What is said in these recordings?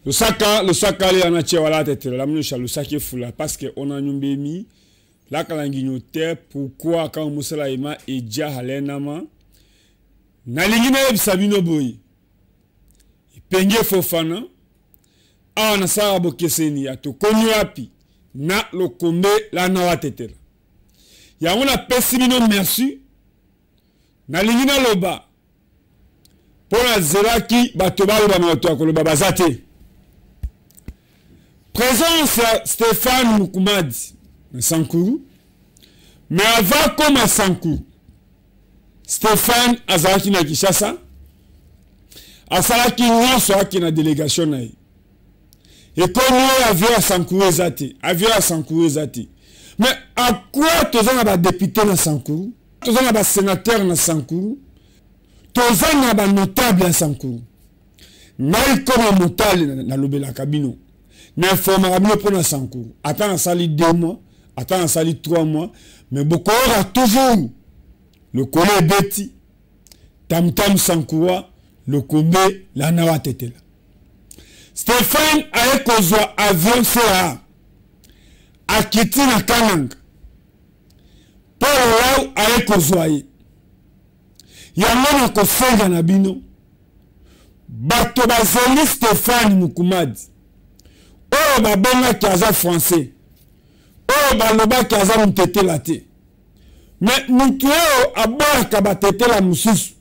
Lusaka, lusaka le ana che wala tete la mnusha lusaki fula parce que on a nyumbemi la kalangi te pourquoi quand musala ima eja halenama nalingi nayebisa bino boye Epenge Fofana awa nasalaka bokeseni ya tokomi wapi na lokombe la nawatetela yango napesi bino merci nalingi naloba mpo nazelaki bato baloba na bato ya koloba baza te présence ya Stéphane Mukumadi na Sankuru mais avant akoma Sankuru Stéphane azalaki na Kinshasa asalaki nyonso ake na délégation na ye ekomi oyo avion ya Sankuru eza te avion ya Sankuru eza te mais à quoi toza na badepute na Sankuru toza na basénateur na Sankuru toza na banotable ya Sankuru ngai koma motale nalobelaka bino na informaka bino mpo na Sankuru ata nasali 2 mois ata nasali 3 mois mais bokoyoka toujours lokolo ebeti tamtam Sankura lokombe lana watetela Stéphane aye kozwa avion CA akiti na Kananga Paul Lau aye kozwa ye yango nakosenga na bino bato bazeli Stéphane Mukumadi oyo babengaki aza français oyo balobaki aza mutetela te me mutu oyo aboyaka batetela mosusu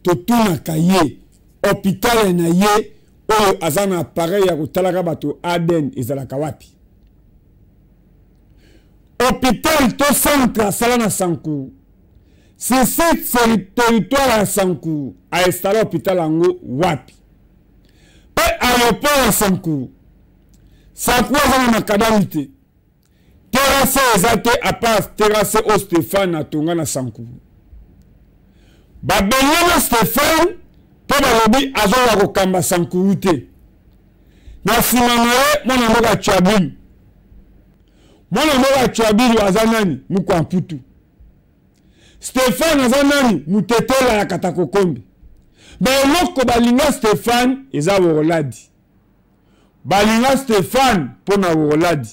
totunaka ye hôpital na ye oyo aza na appareil ya kotalaka bato ADN ezalaka wapi hôpital to centre asala na Sankuru sur cette territoire ya Sankuru a installé hôpital yango wapi mpe aéroport ya Sankuru Sankuru aza na makadami te terrasse eza te à part terrasse oyo Stéphane atonga na Sankuru babengana Stéphane mpo balobi azokoka kokamba Sankuru te na nsima na ye mwana mboka Tchabilu mwana mboka Tchabilu aza nani mukwa mputu Stéphane aza nani mutetela ya katakokombe ba eloko balinga Stéphane eza woroladi balinga Stéphane mpo na woroladi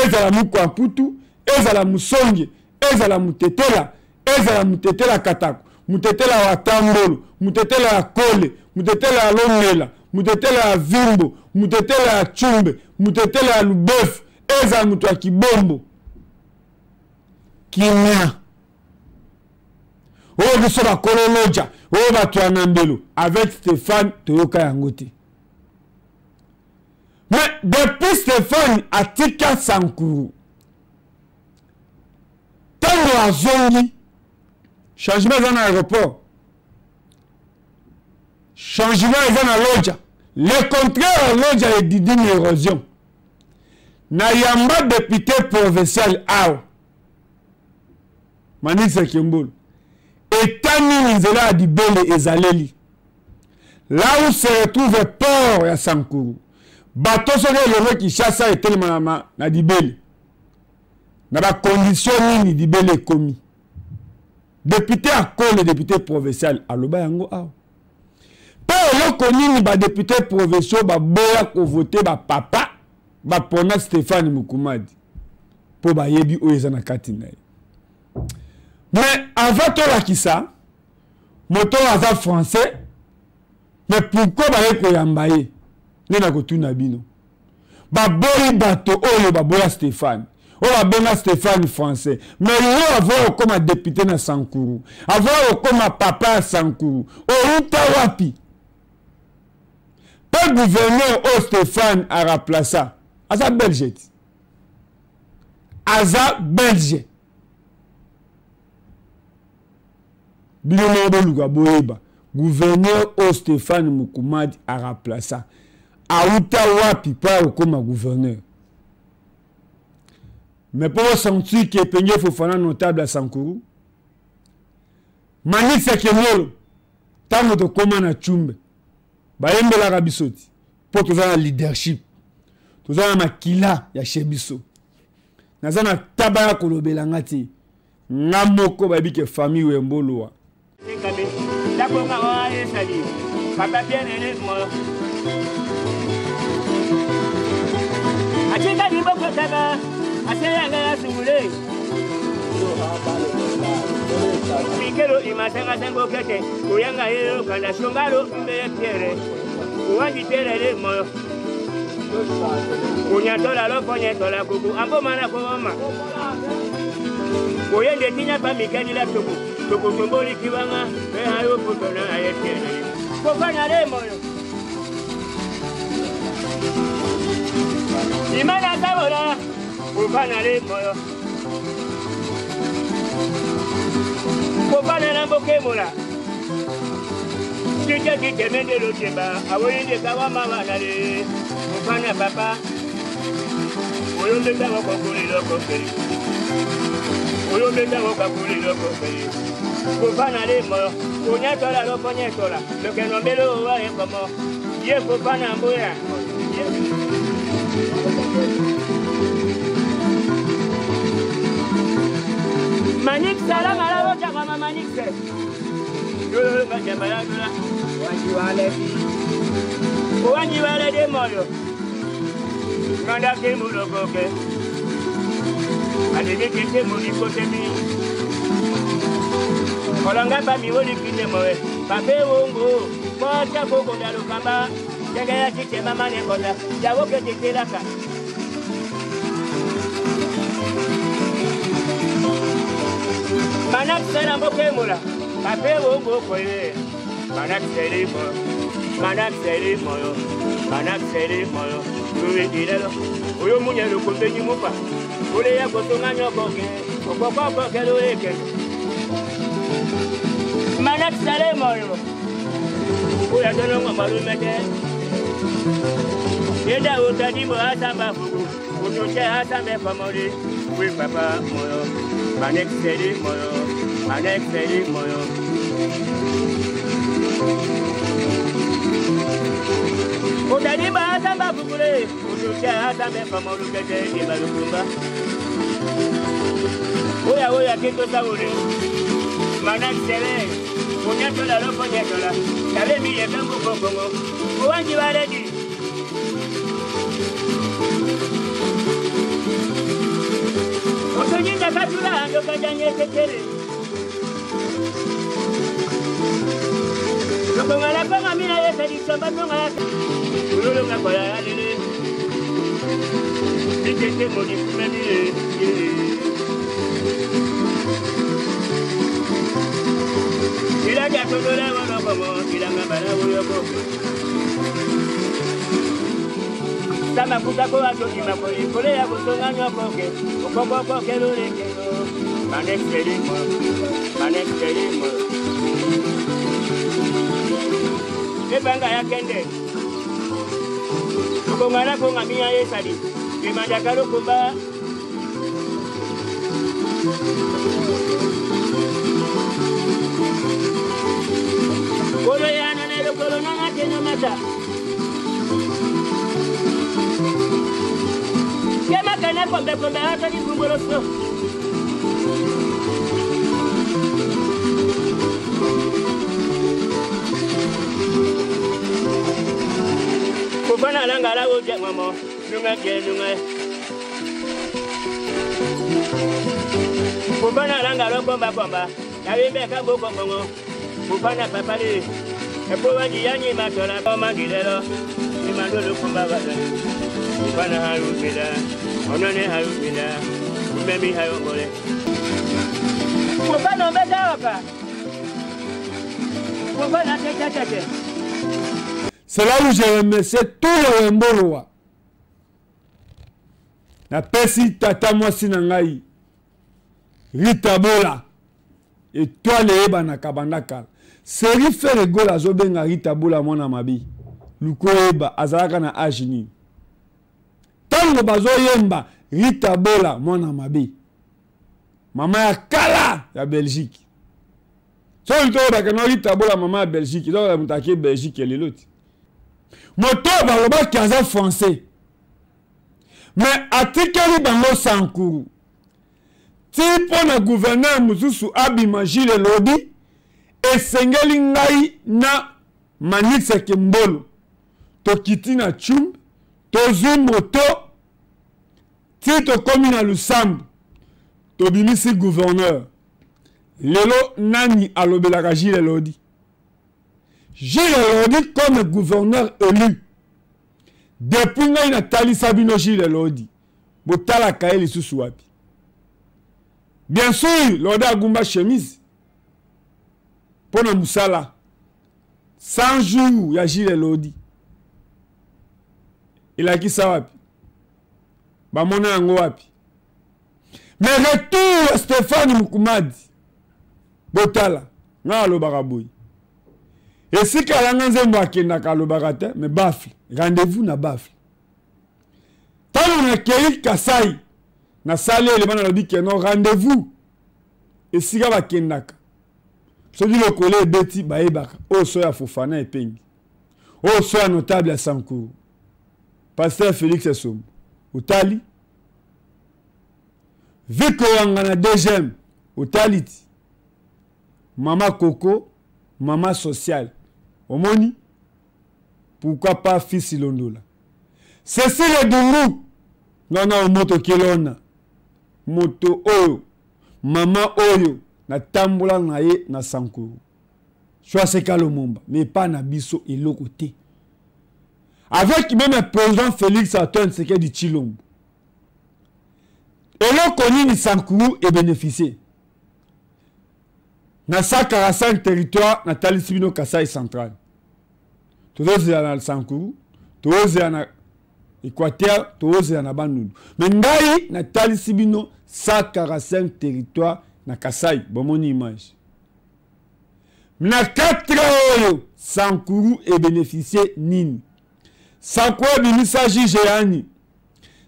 ezala mukwa mputu ezala musonge ezala mutetela ezala mutetela katako mutetela ya tambolo mutetela ya kole mutetela ya lomela mutetela ya vimbo mutetela ya chumbe mutetela ya lubefu ezala moto ya kibombo kimia oyo biso bakolo loja oyo bato ya nambelo avec Stéphane toyoka yango te mais depuis Stéphane atika Sankuru ntango azongi changement eza na aéroport changement eza na loja le contraire loja edidini érosion na yamba député provincial awa Manix Kembolo eta nini nzela ya dibele ezaleli là où se retrouve port ya Sankuru bato soki elongwe Kinshasa etelema na, na dibele na bacondition nini dibele ekomi député akole député provincial aloba yango awa mpe eloko nini badepute provinciaux baboya kovote bapapa bapona Stéphane Mukumadi mpo bayebi oyo eza na kati na ye mais avant tolakisa moto oyo aza français mais pourquoi baye koyamba ye nde nakotuna bino baboyi bato oyo baboya Stéphane oyo babenga Stéphane français mais yo avant okoma député na Sankuru avant okoma papa ya Sankuru outa wapi mpe gouverneur oyo Stéphane aremplaça aza belge ti aza belge bino moko boluka boyeba gouverneur oyo Stéphane Mukumadi aremplaça auta wapi mpo ya kokóma gouverneur mais mpo bosentir ke Epenge Fofana notable ya Sankuru Manix ya Kemolo ntango tokóma na Tshumbe bayembelaka biso ti mpo toza na leadership toza na makila ya chez biso naza na taba ya kolobela nga te nga moko bayebi ke famille Wemboloa Taba aseyanga ya sungule. Mikelo imasanga sango kete kuyanga yelo kanda shongalo mbe piere. Kuwangi piere le moyo. Kunyatola lo konyetola kuku ambo mana koma. Kuyende tinya pa mikeli la tuku. Tuku tumboli kiwanga be hayo putona aye piere. Kofanya le moyo. Imana tabola kofana le moyo. Kofana na mboke mola. Tite tite mende lo chemba awoyinde kawa mama nale. Kofana papa. Oyombe tawo kokuli loko feri. Oyombe tawo kakuli loko feri. Kofana le moyo. Kunyatola lo konyetola. Loke nombelo wa ekomo. Ye kofana mboya. Manik salam ala wocha mama manik se. Yo ba jamba la. Wanji wale. Wanji wale de moyo. Nganda ke muloko ke. Ale ke ke muli kote mi. Kolanga ba mi woli kine moe. Pape wongo. Kocha koko ndalukamba. Tenga ya chiche mama ne konda. Jawo ke titelaka. Manak sera mboke mola. Pape wongo koye. Manak seri mo. Manak seri moyo. Manak seri moyo. Luwe dilelo. Oyo munye lukumbe ni mupa. Ule ya kotonga nyoko ke. Okoko ke lule ke. Manak sere moyo. Oya tono malume te. Yenda utadibo asamba fugu. Utuche asambe famori. Oui papa moyo. Manek seri moyo. Manek seri moyo. Utadibo asamba fugule. Utuche asambe famori kete ibalukumba. Oya oya kito saure. Manek seri. Kunyatola lo kunyatola. Tabe mi yekangu kongo. Uwanji waledi. Otunyinda katula ando kajanye tetere. Lokongala konga mina yesa disamba tonga. Ulolo ngakola alele. Bitete modi kumeni. Ilaja todola wono komo ilanga bala woyoko. Sama kuta ko ato ima ko ikole ya kotonga nyoko ke. Okoko ko ke lole ke. Manek seri mo. Manek seri mo. Ebanga ya kende. Okongala ko ngamia yesadi. Imanda kalo kumba. Kolo ya nane lokolo nanga tena mata. Kema kana kombe kombe hata ni kumbolo so. Kofana langa la oje mamo nunga ke nunga. Kofana langa lo komba komba. Yawimbe ka boko kongo. Kofana papali. Epo wanji yanyi matola koma gilelo. Imando kumba ba. Kofana haru bila. Onone haru bila. Umemi hayo ngole. Kofana mbeta waka. Kofana tete tete. C'est là où j'ai remercié tous les Wemboloa. Na pesi tata mwasi na ngai. Rita Bola. Étoile eba na kabanda kala. Seri Ferre Gola azobenga Rita Bola mwana mabi. Luko eba azalaka na age nini. Tango bazoyemba Rita Bola mwana mabi. Mama ya kala ya Belgique. So nto ba Rita Bola mama ya Belgique, donc la mutake Belgique leloti. Moto baloba ki aza français. Mais atikeli bango Sankuru. Ti pona gouverneur mususu abima Gilles Lobi esengeli ngai na Manix Kembolo. Tokiti na Tchumb, tozwi moto. Ti tokomi na lusambo, tobimisi gouverneur. Lelo nani alobelaka Jules Elodi? Jules Elodi comme gouverneur élu. Depuis ngai natalisa bino Jules Elodi, botalaka ye lisusu wapi? Bien sûr, Lodi agumba chemise mpo na mosala. 100 jours ya Jules Elodi elakisa wapi? Bamona yango wapi? Mais retour ya Stéphane Mukumadi, botala ngai alobaka boye, esika alanga nzembo akendaka alobaka te, mais bafle rendez-vous na bafle. Ntango nakei Kasai nasali elema, nalobi keno rendez-vous esika bakendaka, soki lokolo ebeti bayebaka oyo so ya Fofana epengi, oyo so ya notable ya Sankuru, pasteur Félix Esombo otali Viko wanga na DGM otali ti mama Coco, mama sociale omoni, pourquoi pas fils Londola Cécile Dungu nana omoto kelona moto oyo mama oyo natambola na ye na Sankuru Chouaseka Lumumba, mais pas na biso eloko te. Avec même président Félix Antoine Tshisekedi Tshilombo, eloko nini Sankuru ebénéficier na 145 territoire? Natalisi bino Kasai Central, tozozela na Sankuru, tozozela na Équateur, tozozela na Bandundu, mais ngai natalisi bino 145 territoire na Kasai. Bomoni image na 4 oyo Sankuru ebénéficie nini? Sankuru ebimisa juge yani,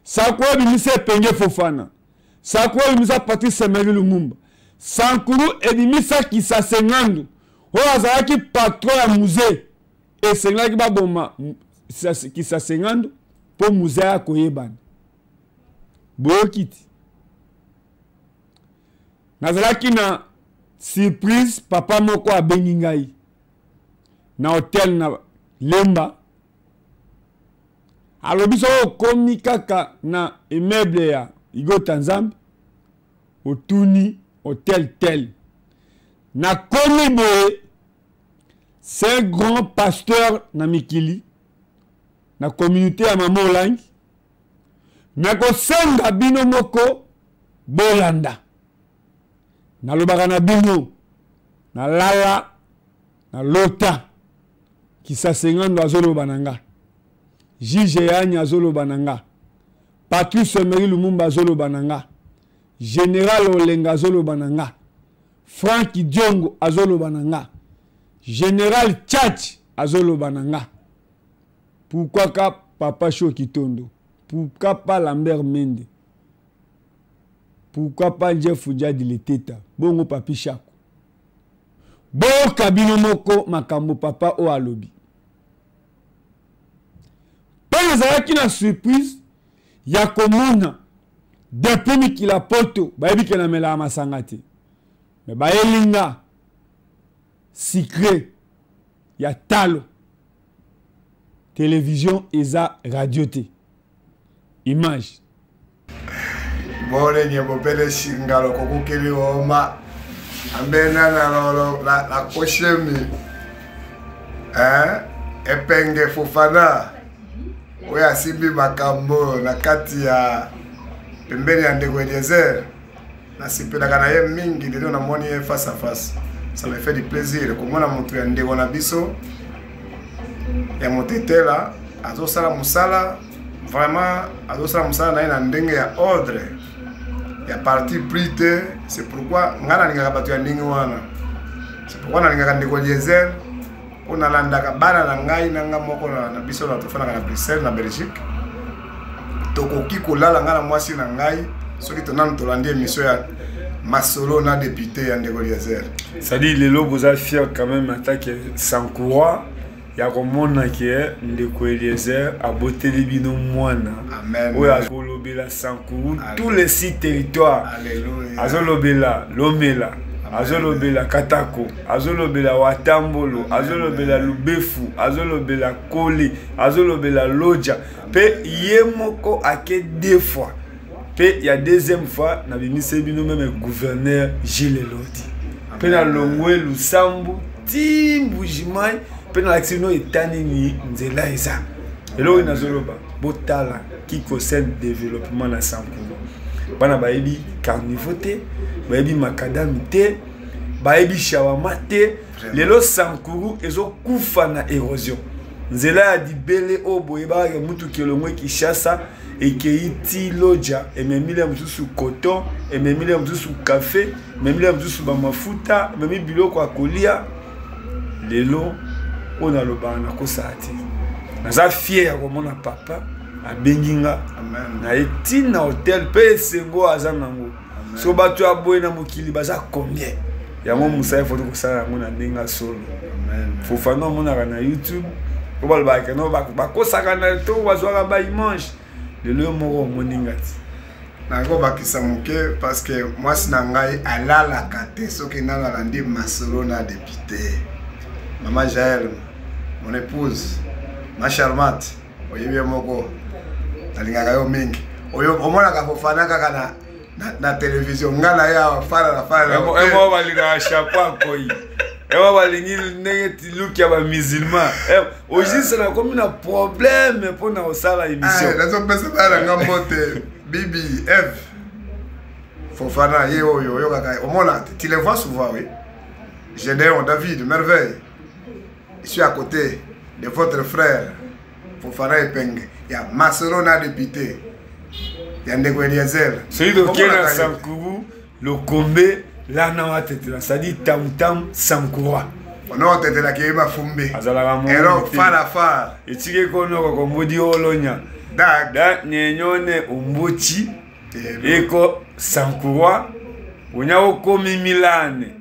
Sankuru ebimisa Epenge Fofana, Sankuru ebimisa Patrice Emery Lumumba, Sankuru ebimisa Kisase Ngandu oyo azalaki patron ya musée. Esengelaki baboma Kisase Ngandu mpo musée aya koyebana. Boyoki ti nazalaki na surprise, papa moko abengi ngai na hotel na Lemba, alobi soki okomi kaka na immeuble ya Igota Nzambe, otuni hotel tel. Nakomi boye, c'est un grand pasteur na mikili, na communauté ya mama Olangi. Nakosenga bino moko bolanda, nalobaka na bino, nalala nalota Kisase Ngando azoloba na nga, juge Yani azoloba na nga, Patrice Emery Lumumba azoloba na nga, général Olenga azoloba na nga, Frank Diongo azoloba na nga, général Tchatch azoloba na nga. Pourquoi ka papa Sho Kitondo? Pourquoi pas Lambert Mende? Pourquoi pas Jeff Djadi Leteta? Bongo Papi Chako. Boyoka bino moko makambo papa oyo alobi. Mpe nazalaki na surprise ya komona depuis mikila poto, bayebi ke namelaka masanga te, me bayeli nga sucré ya talo. Télévision eza radio te, image. Bole nyebo pele shingalo kokukili oma ambena na lolo la, la koshemi eh Epenge Fofana oyo asimbi makambo na kati ya pembeni ya ndeko Eliezer. Nasepelaka na ye mingi. Lelo namoni ye face à face, ça me fait du plaisir komona moto ya ndeko na biso ya motetela azosala mosala, vraiment azosala mosala na ye na ndenge ya ordre ya parti pris te. C'est pourquoi ngai nalingaka bato ya ndenge wana, c'est pourquoi nalingaka ndeko Eliezer, mpo nalandaka bana na ngai na nga moko na biso na tofandaka na Bruxelles, na Belgique. Tokoki kolala ngai na mwasi na ngai soki tonanu tolandi émission ya masolo na député ya ndeko Eliezer. C'est-à-dire lelo boza fier quand même atake Sankoura ya komona ke ndeko Eliezer aboteli bino mwana oyo akolobela Sankuru, tous les six territoires. Azolobela Lomela, azolobela Katako, azolobela Watambolo, azolobela Lubefu, azolobela Kole, azolobela Loja, mpe ye moko ake deux fois. Mpe ya deuxième fois nabimiseli bino meme gouverneur Gilles Elodi. Mpe nalongwe Lusambo ti Mbujimayi mpe nalakisi bino eta nini nzela eza. Eloko nazoloba, botala qui concerne développement na Sankuru. Bana bayebi carniveau te, bayebi macadam te, bayebi shawarma te. Lelo Sankuru ezokufa na érosion. Nzela ya dibele oyo boyebaka mutuki elongwe Kinshasa ekei ti Lodja, ememile mosusu coton, ememile mosusu café, ememile mosusu bamafuta, ememi biloko ya kolia. Lelo oyo nalobaka nakosala te, naza fier ya komona papa abengi nga na ye ti na hotel mpe esengo aza nango. So bato ya boye na mokili baza combien? Yango mosala efo kosala yango na ndenge ya solo. Fofana omonaka na YouTube po balobaka keno bakosaka na to bazwaka ba image. Lelo yo moko omoni nga ti. Nakobakisa moke parce que mwasi na ngai alalaka te soki nanu alandi masolo na député. Mama Jael, mon épouse, ma charmante, oyebi yo moko nalingaka yo mingi. Oyo omonaka Fofana kaka na télévision, nga na ye awa fara na fara. Emo balingaka chapeau akoyi, emo balingi ndenge tiluki ya bamusulman. Ojise nakomi na problème mpo na kosala émission. Nazopesa bana nga mbote Bibi Eve Fofana ye oyo oyokaka omona, tu les vois souvent. Oui, Gédéon David Merveille, je suis à côté de votre frère Fofana Epenge ya Masoro na député ya ndeko Eliezer. Soki tokei na Sankuru Lokombe lana watetela, c'est-à-dire tamtam Sankura. Ono otetelaki ye mafumbe. Azalaka ero fara fara. Etike konoko kombodi olonya. Da da nyenyone ombochi eko Sankura onya okomi milane.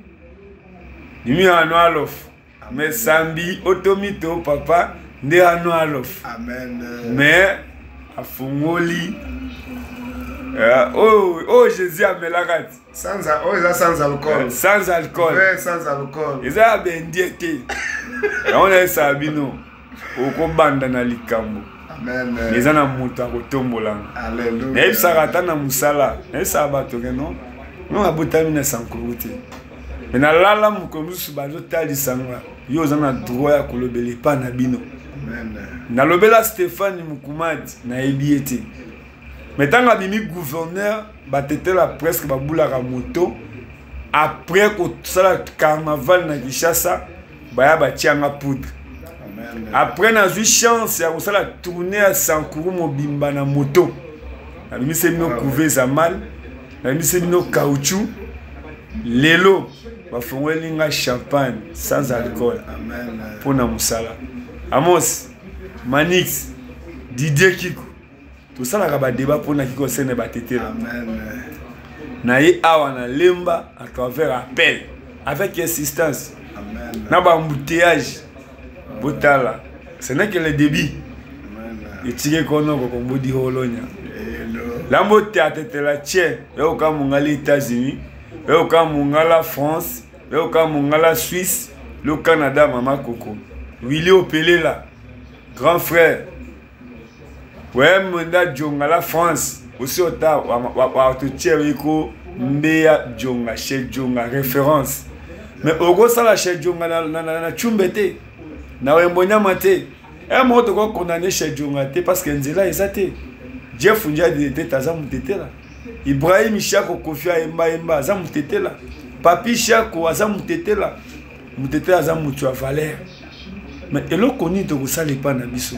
Nimi ano alof. Mais sambi otomito papa nde ano alof. Amen. Mais afungoli oh oh Jésus amelaka ti. Sans oh eza sans alcool. Sans alcool. Ouais, sans alcool. Eza ya bendie te. Yango nayesaka bino okobanda na likambo. Amen. Eza na moto akotombolanga. Alléluia. Nayebisaka ata na mosala, nayebisaka bato ke non, non abotami na Sankuru te. Mais nalala mokolo mosusu bazotalisa nga, yo oza na droit ya kolobela epa na bino. Amen. Nalobela Stéphane Mukumadi, nayebi ye te. Mais ntango abimi gouverneur, batetela presque babulaka moto. Après kosala carnaval na Kinshasa, baya batianga poudre. Amen. Après nazwi chance ya kosala tournée ya Sankuru mobimba na moto. Nabimisi bino couveuse ya mal, nabimisi bino caoutchouc. Lelo bafongoli nga champagne sans alcool. Amen. Pona mosala. Amos, Manix, Didier Kiko. Tosalaka ba débat pona Kiko sene ba tetela. Amen. Na ye awa na Lemba à travers appel avec insistance. Amen. Na ba embouteillage. Botala. Ce n'est que le début. Amen. Etike kono kokombodi holonya. Hello. Lambo teatetela tien, yo ka mongala États-Unis, yo ka mongala France, yo ka mongala Suisse, le Canada mama koko. Willy Opelela, grand frère. Ouais, mwenda jonga la France. Aussi ota wa wa wa to tien iko mbeya jonga chez jonga référence. Mais oko sala chez jonga na na na, na chumbe te. Na wembo nyama te. Un mot to ko condamner chez jonga te parce que nzela eza te. Jeff Njadi te taza mutetela. Ibrahim Shako Kofi Ayemba Yemba aza mutetela. Papi Shako aza mutetela. Mutetela aza mutu ya valeur. Mais eloko nini tokosala epa na biso?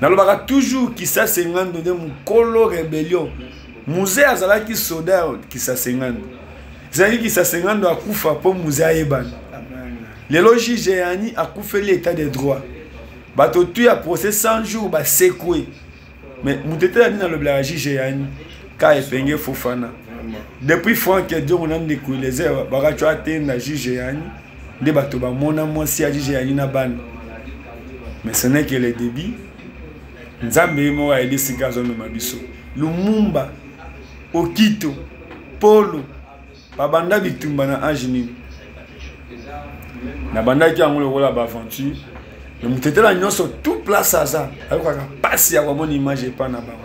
Nalobaka toujours Kisase Ngando nde mokolo rébellion. Mzee azalaki soda ya Kisase Ngando. Ezalaki Kisase Ngando akufa po mzee ayebana. Lelo juge Yani akufeli état de droit. Bato tu ya procès 100 jours basekwe. Mais mutetela nini alobelaka juge Yani ka Epenge Fofana. Depuis Franck Diongo na ndeko Eliezer bakatwa te na juge Yani nde bato bamona mwasi ya juge Yani na bana. Mais ce n'est que le début. Nzambe ye moko ayebi esika azomema biso. Lumumba, Okito, Polo babanda bitumba na age nini? Nabandaki yango lokola ba aventure. Mais mutetela nyonso tout place aza ayokaka pasi ya komona image epa na bango.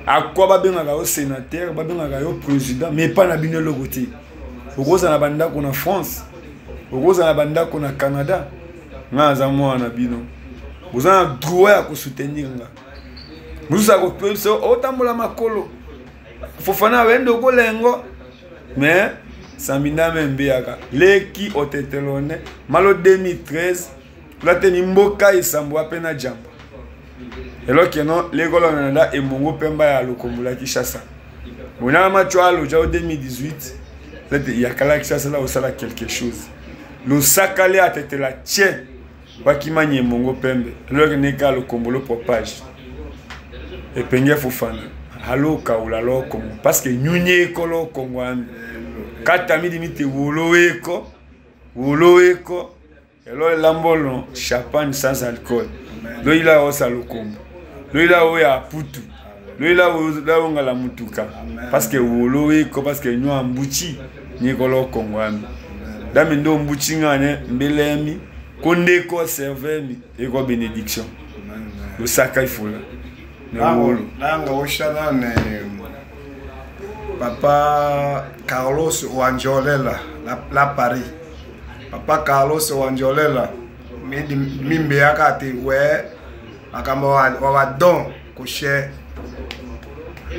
Akwa babengaka yo sénateur, babengaka yo président, mais pas na bino eloko te. Okozala na bandako na France, okozala na bandako na Canada, nga aza mwana na bino. Boza na droit ya kosoutenir nga. Mosusu akotoyebisa otambola makolo. Fofana wende okolengo. Mais Sambindame mbeyaka leki otetelone malo 2013 lateni mboka esambo ape na jamba eloko eno lekolo na nda emongo pemba ya lokombola Kinshasa monana machwalo jao 2018 lete yakala Kinshasa la osala quelque chose losaka le atetela tien wakimanya emongo pembe eloko neka lokombolo propage epenge Fofana halo kaula lo Kongo parce que nyunye ekolo Kongo ami kata midi mite wolo eko wolo eko elo elambolo champagne sans alcool loyila osa lokombo loyila oyo aputu loyila ongala mutuka parce que wolo eko parce que nywa mbuchi nyekolo Kongo ami dami ndo mbuchi ngane mbelemi kondeko servemi eko bénédiction losaka ifola nanga oshana ne papa Carlos Wanjolela la, la Paris papa Carlos Wanjolela mimbeyaka te we makambo wa badon koshe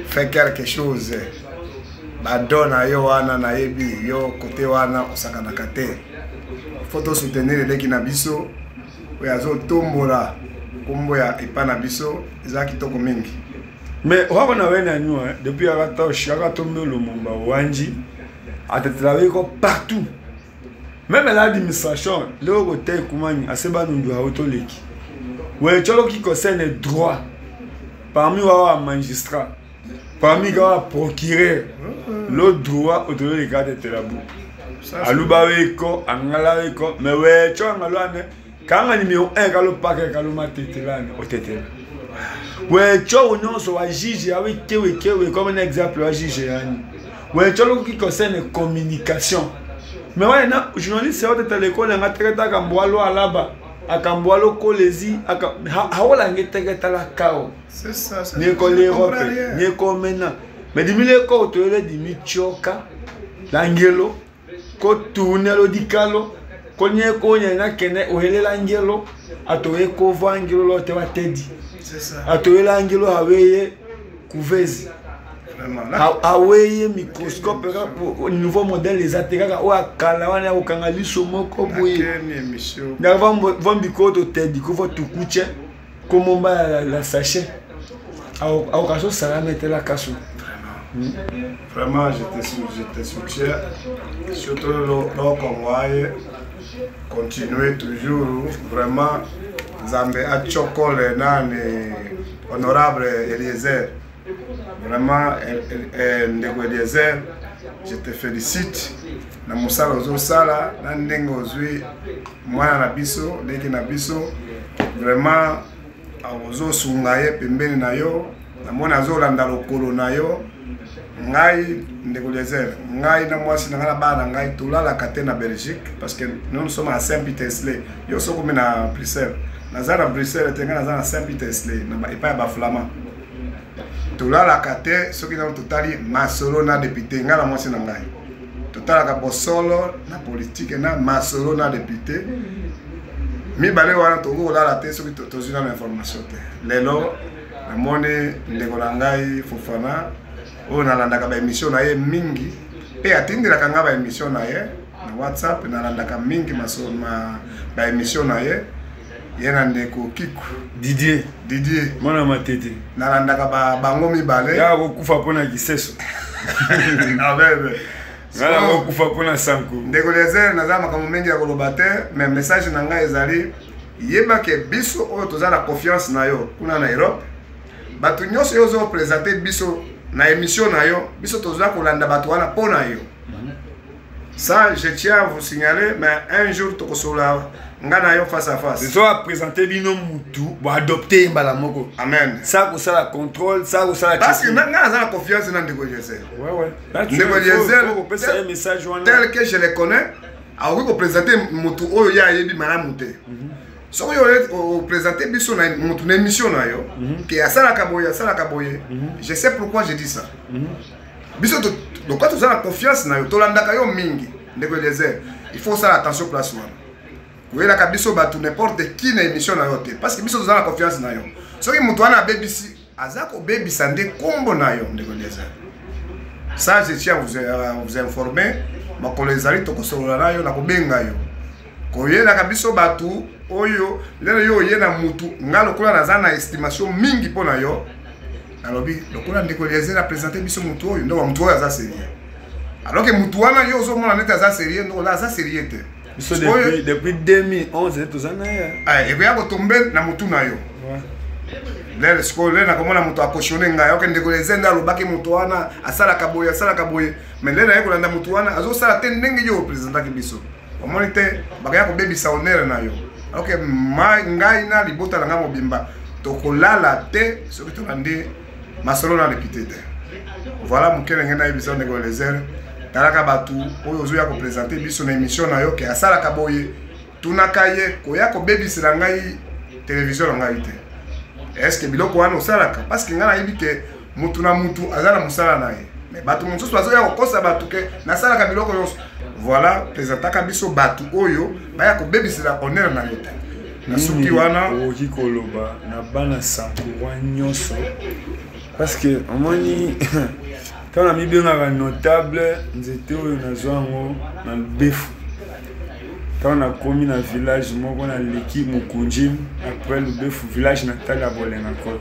fait quelque chose badon na yo wana nayebi yo kote wana osakanaka te faut tosoutenir eleki na biso oyo azotombola nkombo ya epa na biso eza kitoko mingi. Mais wako na wena nyua depuis akata oshaka tombe lumumba wanji atetela partout même l'administration leo kote kumani aseba nundu autoleki we cholo qui concerne droit parmi wa magistrat parmi wa procureur le droit autoleki atetela bu aluba weko angala weko mais we cho angalo ane kanga numéro 1 kalo pake kalo matetela ane otetela we cho nyonso wa juge awe kewe kewe comme un exemple wa juge yani we cho lo qui concerne communication mais ouais na journaliste oyo teta l'école nga teketa kambwalo alaba akambwalo kolezi aka haola nge teketa la kao c'est ça nyeko l'Europe nyeko mena mais dimile ko toyele dimi choka langelo ko tourner lo dikalo ko nye ko nye na kene ohelela ngelo atoye ko va ngelo lo te wa tedi c'est ça atoyela ngelo aweye couveuse aweye microscope nouveau modèle eza te kaka oyo akala wana ya kokanga liso moko boye vambiko totedi kovo tukuche komomba la sachet aokaso salama etela kaso. Vraiment, je te soutiens. Surtout le Congo, continuez toujours. Vraiment, Nzambe achokole nani honorable Eliezer. Vraiment, ndeko Eliezer, je te félicite. Na mosala ozosala, na ndenge ozwi mwana na biso, leki na biso. Vraiment, ozosunga ye pembeni na yo. Namoni azolanda lokolo na yo. Ngai ndeko Eliezer, ngai na mwasi na ngai na bana na ngai tolalaka te na Belgique parce que nous nous sommes à Saint-Petersley. Yo sokomi na Bruxelles. Naza na Bruxelles te, ngai naza na Saint-Petersley, na epai ya ba Flamand. Tolalaka te soki nano totali masolo na député, ngai na mwasi na ngai. Totalaka bosolo na politique na masolo na député. Mibale wana tokoki kolala te soki tozwi nano information te. Lelo namoni ndeko na ngai Fofana oyo nalandaka ba émission na ye mingi pe atindelaka ngai ba émission na ye na WhatsApp, nalandaka mingi maso ma ba émission na ye ye na ndeko Kiku Didier Didier mwana matete nalandaka ba bango mibale ya kokufa mpona kiseso. Amen. Ngala kokufa mpona sanku. Ndeko Eliezer, naza makambo mingi ya koloba te, mais message na ngai ezali yebake biso oyo toza na confiance na yo kuna na Europe, bato nyonso oyo ozo présenter biso na émission na yo, biso toza kolanda bato wana mpo na yo. Ça, je tiens à vous signaler, mais un jour tokosola nga na yo face à face. Biso a présenter bino mutu, bo adopter mbala moko. Amen. Ça kosala contrôle, ça kosala parce que nga naza na confiance na ndeko Eliezer. Ouais ouais. Ndeko Eliezer, kopesa ye message wana. Tel que je le connais, akoki ko présenter mutu oyo ya ayebi malamu te. Soki yo oprésente biso na motu na émission na yo ke asalaka boye, asalaka boye, je sais pourquoi je dis ça. Biso lokola toza na confiance na yo, tolandaka yo mingi, ndeko Eliezer, il faut osala attention place wana. Koyelaka biso bato n'importe qui na émission na yo te, parce que biso toza na confiance na yo. Soki moto wana abebisi, aza kobebisa nde nkombo na yo, ndeko Eliezer. Ça, je tiens à vous informer. Makolo ezali, tokosolola na yo, na kobenga yo. Koyelaka biso bato oyo lelo yo oye na mutu, nga lokola naza na estimation mingi mpo na yo, nalobi lokola ndeko Eliezer aprésente biso mutu oyo, ndoko mutu oyo aza sérieux, alors que mutu wana yo ozomona neti aza sérieux, ndoko aza sérieux te. Biso depuis 2011 toza na ye. Ekoya kotombe na mutu na yo lelo. Sikoyo lelo nakomona moto akautionne ngai, oke ndeko Eliezer nde alobaki moto wana asalaka boye, asalaka boye, mais lelo naye kolanda moto wana azosala te ndenge yo oprésentaki biso. Omoni te, bakaya kobebisa honneur na yo, alors que ngai na libota na ngai mobimba tokolala te soki tolandi masolo na député te. Voilà moke ndenge nayebisa, ndeko Eliezer. Talaka bato oyo ozoya koprésente biso na émission na yo ke asalaka boye, tunaka ye. Koya kobebisela ngai télévision na ngai te. Est ce que biloko wana osalaka? Parce que ngai nayebi ke mutu na mutu aza na mosala na ye, mais bato mosusu bazoya kokosa bato ke nasalaka biloko nyonso. Voilà, présentaka biso bato oyo baya kobebisela honneur na yo te. Na suki wana. Okoki koloba na bana Sankurwa nyonso, parce que omoni, ntango namibengaka notable, nzete oyo nazwa yango na Lubefu. Ntango nakomi na village moko naleki Mokunji, après Lubefu, village natal ya Bolenga Nkolo,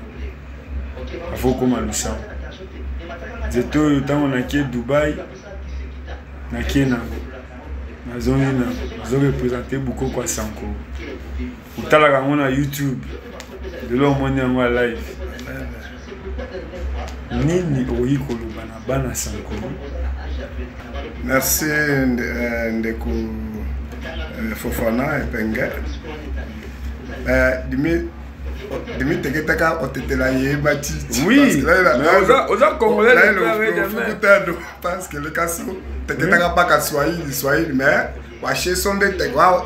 avokoma Lusango. Nzete oyo, ntango nakie Dubai, nakie nango, nazongi na nazoreprésente bukoko ya Sankuru. Otalaka yango na YouTube, lelo omoni yango ya live. Nini okoki koloba na bana Sankuru? Merci, ndeko Fofana Epenge. Dimi dimi teketaka otetela yeba titi. Oui, mais oza congolais de père et de mère. Parce que lekaso teketaka mpaka Swahili, Swahili, mais washeso nde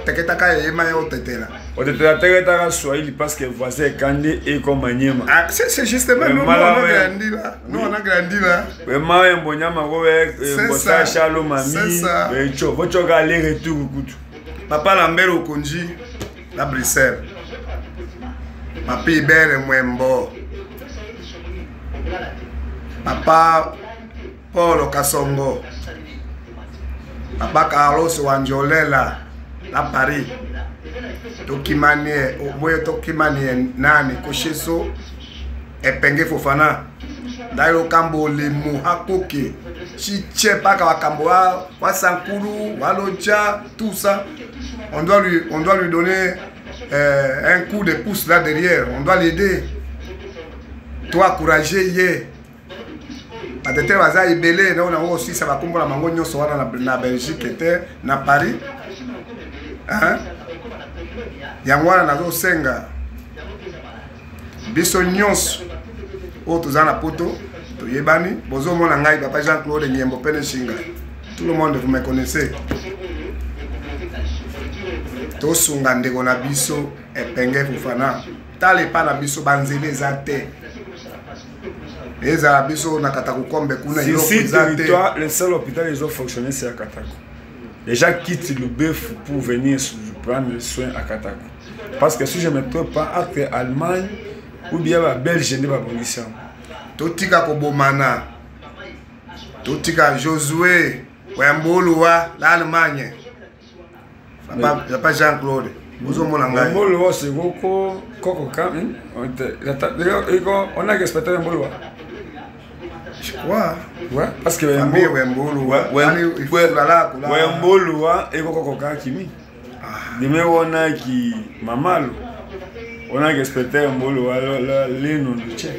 teketaka yeyema ye otetela. Otetela teketaka Swahili parce que voisin ekande ekoma nyema. Ah, c'est justement, nous, nous on a grandi là, nous on a grandi là. Wema mbonyama ko mbosa shalo mami becho vochoka aller retour kutu. Papa Lambert Okonji na Bruxelles, papi Ibere Mwembo, papa Paul Kasongo, papa Carlos Wanjolela na Paris, tokimanie oboye, tokimanie nani kosheso Epenge Fofana ndayo kambo lemu hakoke chiche paka wakambo wa, wa Sankuru waloja, tout ça, on doit lui donner un coup de pouce là derrière, on doit l'aider, to encourager ye. Batete baza ebele na nango kosisa bakombo na bango nyonso wana na Belgique te, na Paris, hein? Yango wana nazosenga biso nyonso oyo toza na Poto, toyebani, bozomona ngai papa Jean Claude Nyembo pene Shinga, tout le monde, vous me connaissez. Tosunga ndeko na biso Epenge Fofana. Tala epa na biso, banzela eza te, ezala biso na Katakukombe kuna. Eloko eza te. Le seul hôpital ezo fonctionner, c'est à Katako. Les gens quittent Lubefu pour venir prendre soin à Katako, parce que si je me trompe pas, entre Allemagne ou bien Babelge nde babongisi yango. Totika kobomana, totika. Josué Wembuluwa l'Allemagne, papa Jean Claude, ozomona ngai. Wembuluwa sekoko koko ka on a respecté Wembuluwa. Je crois. Ouais, parce que Wembuluwa. Wembuluwa ekoko ka kimi dime wana ki mamalo, on a respecté Wembuluwa leno luche,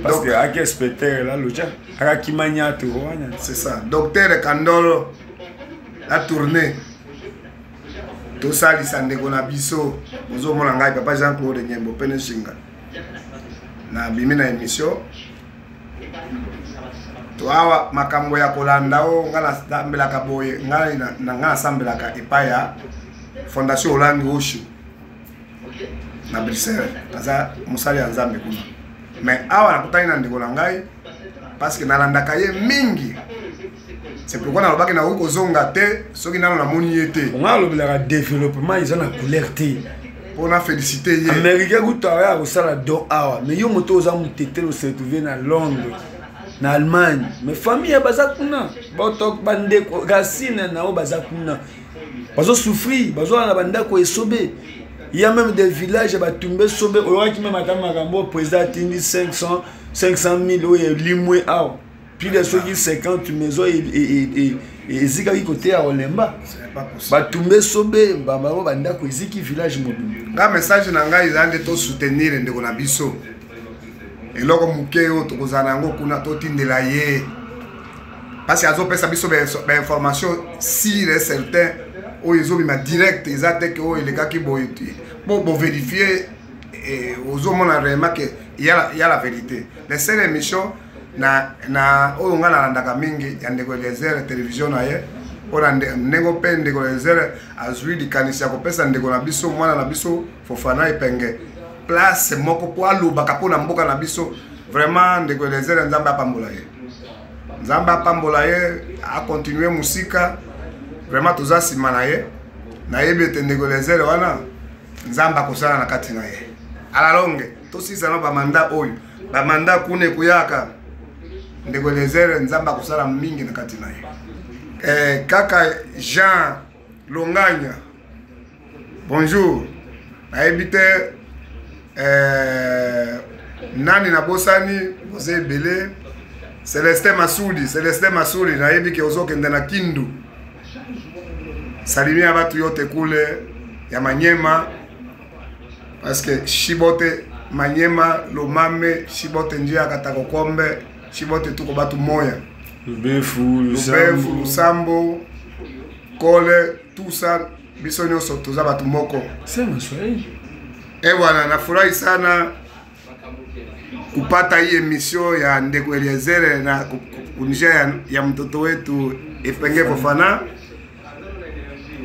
parce que aki respecté la lucha akakimanya to wana. C'est ça, docteur Kandolo, la tournée, tosalisa ndeko na biso. Bozomona ngai papa Jean Claude Nyembo pene Shinga, nabimi na émission to awa. Makambo ya kolanda o ngai nasambelaka boye, ngai na ngai nasambelaka epai ya Fondation Olangi Osho. Na Bruxelles aza mosali ya Nzambe kuna. Mais awa nakutani na ndeko na ngai parce que nalandaka ye mingi. C'est pourquoi nalobaki nakoki kozonga te soki nano namoni ye te. Nga alobelaka développement eza na couleur te. Mpo na félicité ye. Américain kutu aya kosala don awa, mais yo moto oza motetele ose retrouve na Londres, na Allemagne, mais famille ya baza kuna, bato bandeko racine na oyo baza kuna bazo souffrir, bazolala na bandako esobe. Il y a même des villages ya batumba esobe. Oyokaki meme ata makambo président atindi 500 000 oyo elimwe awa, plus de soki 50 maison ezikaki kote ya Olemba, batumba esobe, bango bandako eziki village mobimba. Nga message na ngai eza nde tosoutenir ndeko na biso, eloko moke oyo tokozala na yango kuna totindela ye, parce que azopesa biso bainformation sûr et certain oyo ezobima direct, eza te ke oyo elekaki boye te. Po boverifie, ozomona réellement ke ya la vérité. La seule émission na oyo nga nalandaka mingi ya ndeko Eliezer, télévision na ye, mpona ndenge mpe ndeko Eliezer azwi likanisi ya kopesa ndeko na biso, mwana na biso Fofana Epenge place moko mpo alobaka mpo na mboka na biso. Vraiment ndeko Eliezer, Nzambe apambola ye, Nzambe apambola ye, akontinue mosika. Vraiment toza nsima na ye. Nayebi ete ndeko Eliezer wana Nzambe akosala na kati na ye alalonge. Tosisa na bamanda oyo, bamanda kuna ekoyaka, ndeko Eliezer Nzambe akosala mingi na kati na ye. Kaka Jean Longanya, bonjour. Nayebi te nani nabosani, boza ebele. Celestin Masudi, Celestin Masudi, nayebi ke ozokende na Kindu, salimia batu yote kule ya Manyema, parce que shibote Manyema Lomame shibote njia katako kombe shibote tuko batu moya. Lubefu, Lubefu, Lusambo, Kole, tout ça biso nyonso toza batu moko. Sema Swahili. Eh bwana, nafurahi sana kupata hii emission ya ndeko Eliezer na kunjia ya mtoto wetu Epenge Fofana.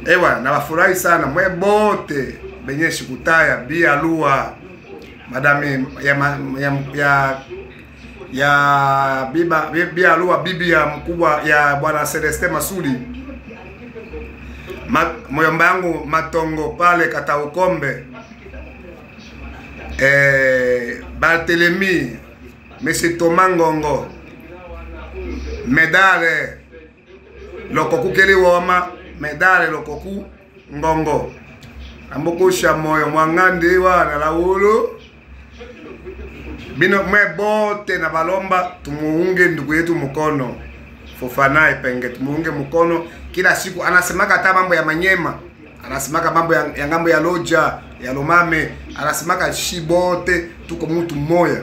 Eh bwana, nafurahi sana mwe bote benye shikutaya bia lua madame ya ya ya ya biba bia lua bibi ya mkubwa ya bwana Celestin Masudi, moyomba yangu Matongo pale Kataukombe, Barthélemy, Monsieur Thomas Ngongo, Medare Lokoku Keli Woma, Medare Lokoku Ngongo, Ambokusha moyo mwangandi wana laulu bino mwe bote na balomba tumuunge ndugu yetu mkono Fofana Epenge, tumuunge mkono kila siku. Anasemaka hata mambo ya Manyema, anasemaka mambo ya ngambo ya Loja ya Lomame, anasemaka shibote tuko mutu moya,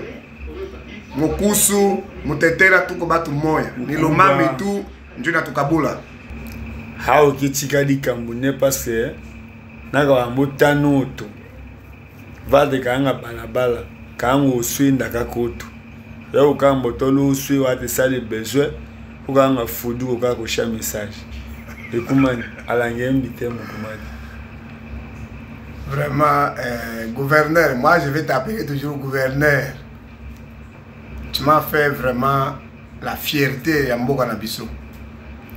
Mukusu Mutetela tuko batu moya, ni Lomame tu ndio natukabula. Hao kichika likambo ne passe naka bambo tano to vade kanga balabala kanga oswinda kakoto ya okambo tolo oswi wate sali besoin okanga fudu okaka kosha message ekumani alange mbite mokumani. Vraiment, gouverneur, moi je vais t'appeler toujours gouverneur. Tu m'as fait vraiment la fierté ya mboka na biso.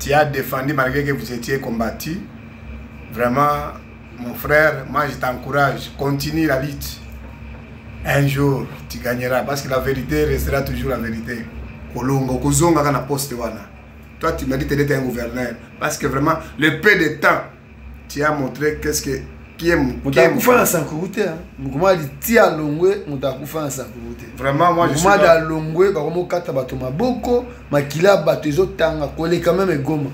Tu as défendu malgré que vous étiez combattu. Vraiment, mon frère, moi je t'encourage, continue la lutte. Un jour, tu gagneras parce que la vérité restera toujours la vérité. Kolongo, kozonga kana poste wana. Toi, tu mérites d'être un gouverneur parce que vraiment, le peu de temps, tu as montré qu'est-ce que qui est Moto akufa na Sankuru te, hein. Mokoma ali tia longwe, moto akufa na Sankuru te. Vraiment, moi, je suis Mokoma là. da longwe, bakomo kata bato maboko, makila bato ezotanga koleka même Goma.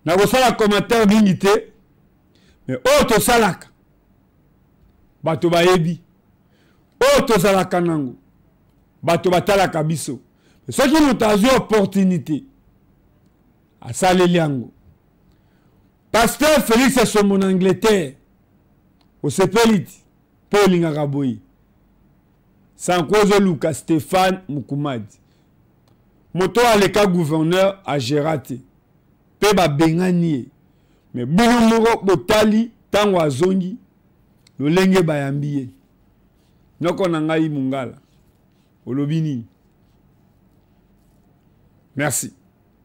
Na kosala commentaire mingi te, mais oyo tosalaka bato bayebi, oyo tozalaka nango bato batalaka biso. Soki moto azwi opportunité asaleli yango. Pasteur Félix Asombo na Angleterre, osepeli ti mpo olingaka boye. Sanko ozoluka Stéphane Mukumadi, moto aleka gouverneur agéra te mpe babengani ye, mais bino moko botali ntango azongi Lolenge bayambi ye. Noko na ngai Mungala, olobi nini? Merci.